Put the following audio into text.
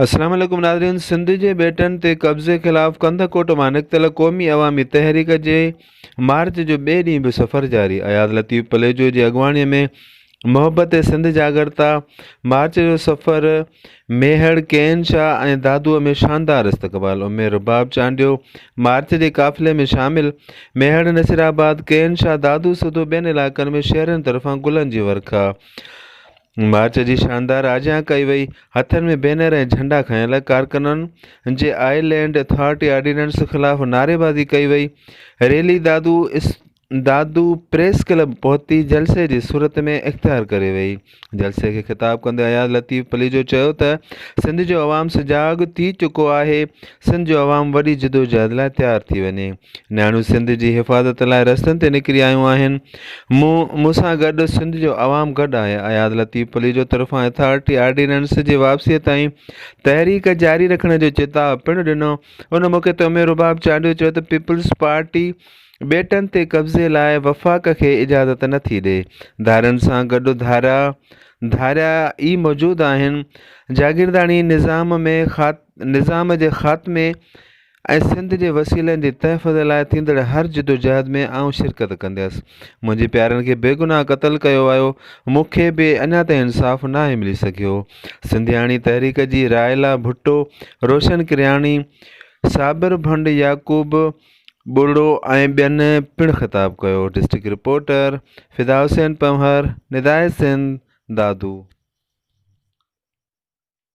السلام عليڪم ناظرين سنڌ جي ٻيٽن تي قبضي خلاف ڪنڌڪوٽ مان نڪتل قومي عوامي تحريڪ جي مارچ جو ٻئي ڏينهن به سفر جاري اياز لطيف پليجو جي اڳواڻي ۾ محبت سنڌ جاڳرتا مارچ جو سفر ميهڙ ڪين شاهه ۽ دادوء ۾ شاندار استقبال امير رباب چانڊيو مارچ جي قافلي ۾ شامل ميهڙ نصير آباد ڪين شاهه دادو سوڌو ٻين علائقن ۾ شهرين طرفان گلن جي ورکا مارچ جي شاندار آجيان ڪئي وئي، هٿن ۾ بينر ۽ جهنڊا کنيل ڪارڪنن جي آئي لينڊ اٿارٽي آرڊيننس خلاف نعريبازي ڪئي وئي، rally Dadu Dadu press club پهتي جلسي جي صورت ۾ اختيار ڪري وئي، جلسي کي خطاب ڪندي اياز لطيف پليجو چيو ته سنڌ جو عوام سجاڳ ٿي چڪو آهي، سنڌ جو عوام وڏي جدوجهد لاء تيار ٿي وڃي. نياڻيون سنڌ جي حفاظت لاء رستن تي نڪري آيون آهن. مون مون سان گڏ سنڌ جو عوام گڏ آهي. اياز لطيف پليجو طرفان اٿارٽي آرڊيننس جي واپسيء تائين تحريڪ جاري رکڻ جو چتاء پڻ ڏنو. ان موقعي تي امير رباب چانڊيو چيو ته پيپلز پارٽي ٻيٽن تي قبضي لاء وفاق کي اجازت نه ٿي ڏئي. ڌارين سان گڏ ڌاريا ڌاريا ئي موجود آهن. جاگيرداڻي نظام ۾ نظام جي خاتمي ۽ سنڌ جي وسيلن جي تحفظ لاء ٿيندڙ هر جدوجهد ۾ آئون شرڪت ڪنديس. منهنجي پيارن کي بيگناهه قتل ڪيو ويو، مون کي به اڃا تائين انصاف ناهي ملي سگهيو. سنڌياڻي تحريڪ جي رائلا ڀٽو، روشن ڪرياڻي، صابر ڀنڊ، يعقوب ٻرڙو ۽ ٻين پڻ خطاب ڪيو. District reporter, Fida Hussain Panhwar, نداء Sindh, Dadu.